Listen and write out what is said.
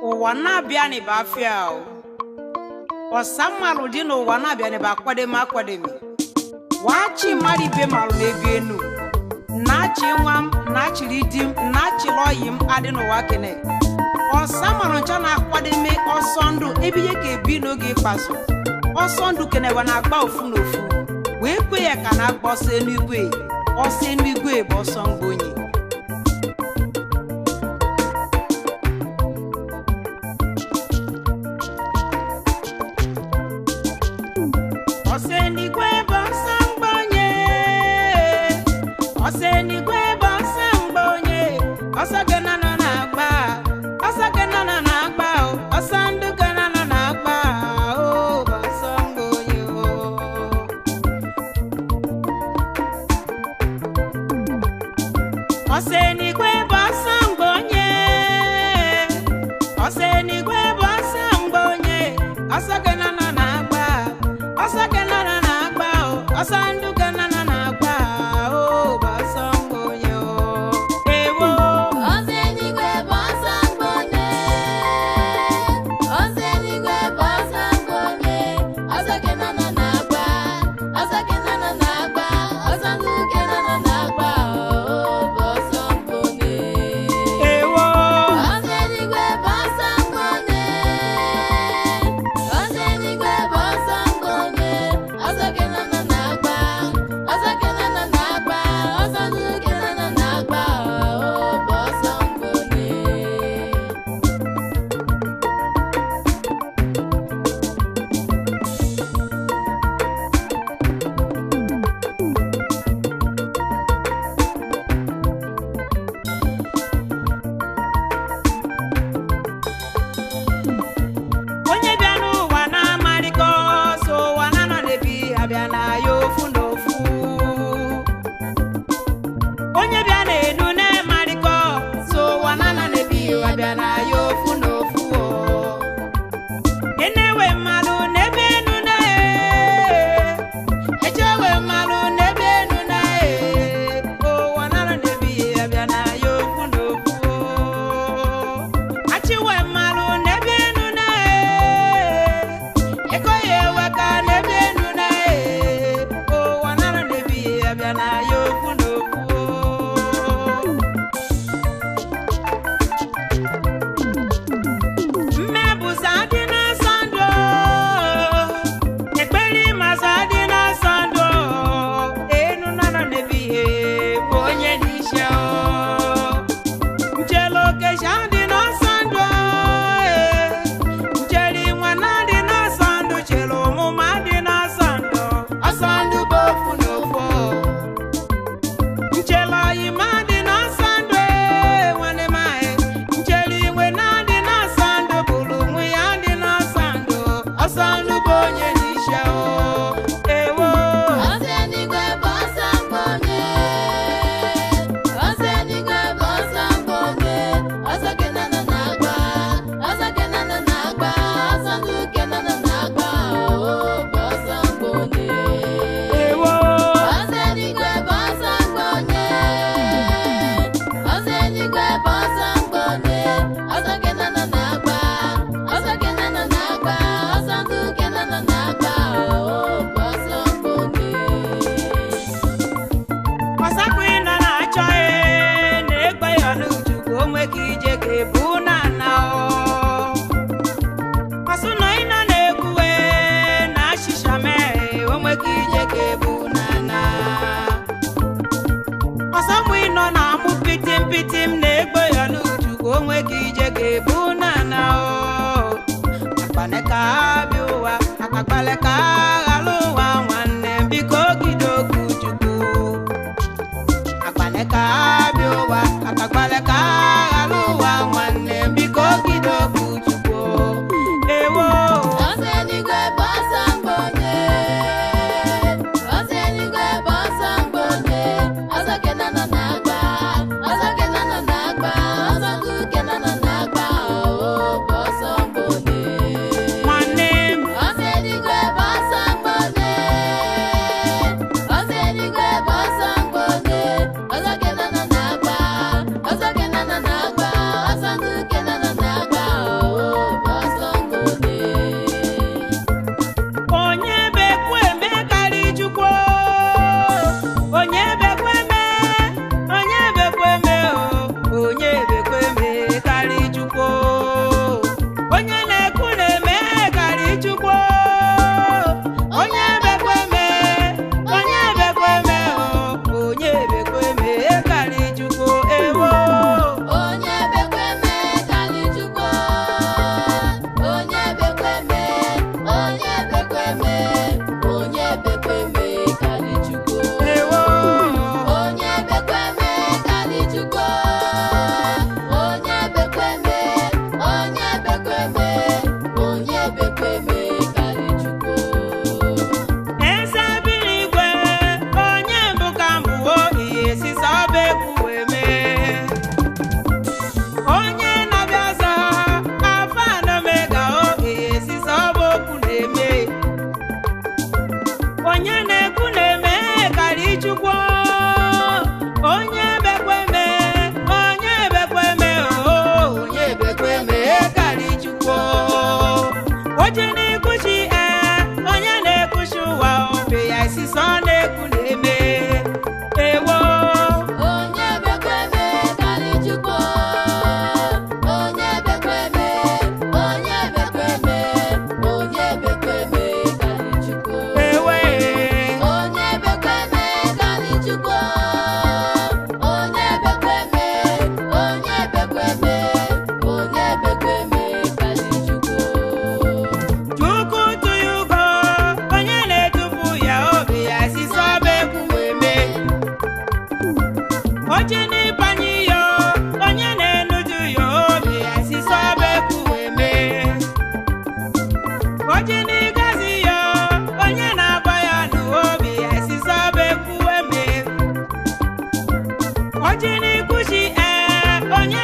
Ụwa na-abịa bụ afịa o. Ọsa mmalụ dị n'ụwa na-abịa bụ akwademe akwademe. Wachi mmadụ ibe malụ na-ebi enu. Na-achị nwa m, na-achịrị di m, na-achịrị ọyị m adị n'ụwa kene. Ọsa mmalụ ncha na-akwademe ọsọ ndụ ebe ihe ka ebi n'oge ikpeazụ. Ọsọ ndụ kenewa na-agba ofu na ofu. Wee kwe ya ka na-agba ọsọ eluigwe. Ọsọ eluigwe bụ ọsọ mgbonye. Ọsọ eluigwe bụ ọsọ mgbonye. Ọsọ eluigwe bụ ọsọ mgbonye. Ọsọ gị na na na-agba. Ọsọ gị na na na-agba o. Ọsọ ndụ gị na na na-agba o. Bụ ọsọ mgbonye o. Ọsọ eluigwe bụ ọsọ mgbonye. Ọsọ eluigwe bụ ọsọ mgbonye. Ọsọ gị na na na-agba. Ọsọ gị na na na-agba o. Ọsọ ndụ gị na na na-agba o. Bụ ọsọ mgbonye o. Ewo. Ọsọ eluigwe bụ ọsọ mgbonye. Ọsọ eluigwe bụ ọsọ mgbonye. Ọsọ gị na na na-agba. Ọsọ gị na na na-agba. Ọsọ ndụ gị na na na-agba. O bụ ọsọ mgbonye. Ewo. Ọsọ eluigwe bụ ọsọ mgbonye. Ọsọ eluigwe bụ ọsọ mgbonye. Ọsọ gị na na na-agba. Ọsọ gị na na na-agba. Ọsọ ndụ gị na na na-agba. O bụ ọsọ mgbonye. Onye bịa n'ụwa na-amarịkọ ọsọ ụwa na-anọ n'ebi abịa na ya ofu na ofu. Onye bịa n'enu na-amarịkọ ọsọ ụwa na-anọ n'ebi abịa na ya ofu na ofu o. Enewe mmalụ n'ebe enu na echewe mmalụ n'ebe enu na ụwa na-anọ n'ebi abịa na ya ofu na ofu o. Achịwe mmalụ n'ebe enu na eko ya ewe ka n'ebe enu na ụwa nara n'ebi abịa na ya okwu na okwu mmebụza dị n'asọ ndụ ekpere ịmazụ adị n'asọ ndụ enu nara n'ebi bụ onye dị iche nchele okecha dị n'ọsọ ndụ nchere inwe na dị n'ọsọ ndụ chere ọmụma dị n'ọsọ ndụ ọsọ ndụ bụ ofu na ofu nchele ọyịma dị n'ọsọ ndụ nwanne m anyị nchere inwe na dị n'ọsọ ndụ bụrụ onwe ya dị n'ọsọ ndụ ọsọ ndụ bụ onye dị iche ewo. Ọsọ eluigwe bụ ọsọ mgbonye. Ọsọ eluigwe bụ ọsọ mgbonye. Ọsọ gị na na na-agba. Ọsọ gị na na na-agba. Ọsọ ndụ gị na na na-agba. O bụ ọsọ mgbonye. Ewo. Ọsọ eluigwe bụ ọsọ mgbonye. Ọsọ eluigwe bụ ọsọ mgbonye. Ọsọ gị na na na-agba. Ọsọ gị na na na-agba. Ọsọ ndụ gị na na na-agba. O bụ ọsọ mgbonye. Ọsapụ ịnọ na-achọ ee na-egbe ya n'uju ka o nwee ka ije ka ebu na ana ọsụ nọ ịnọ na-ekwu ee na ashịsha mee o nwee ka ije ka ebu na ana ọsọmụ ịnọ na-amụ pitim pitim na-egbe ya n'uju ka o nwee ka ije ka ebu na ana akpaneka abịa ụwa akpaleka aghala ụwa nwanne m biko gide okwu Chukwu. Akpaneka abịa ụwa akpaleka aghala ụwa nwanne m biko gide okwu Chukwu ewo. Ọsọ eluigwe bụ ọsọ mgbonye. Ọsọ eluigwe bụ ọsọ mgbonye. Ọsọ gị na na na-agba. Ọsọ gị na na na-agba. Ọsọ ndụ gị na na na-agba. O bụ ọsọ mgbonye. Nwanne m. Ọsọ eluigwe bụ ọsọ mgbonye. Ọsọ eluigwe bụ ọsọ mgbonye. Ọsọ gị na na na-agba. Ọsọ Ọjị n'ikuchi ee, onye.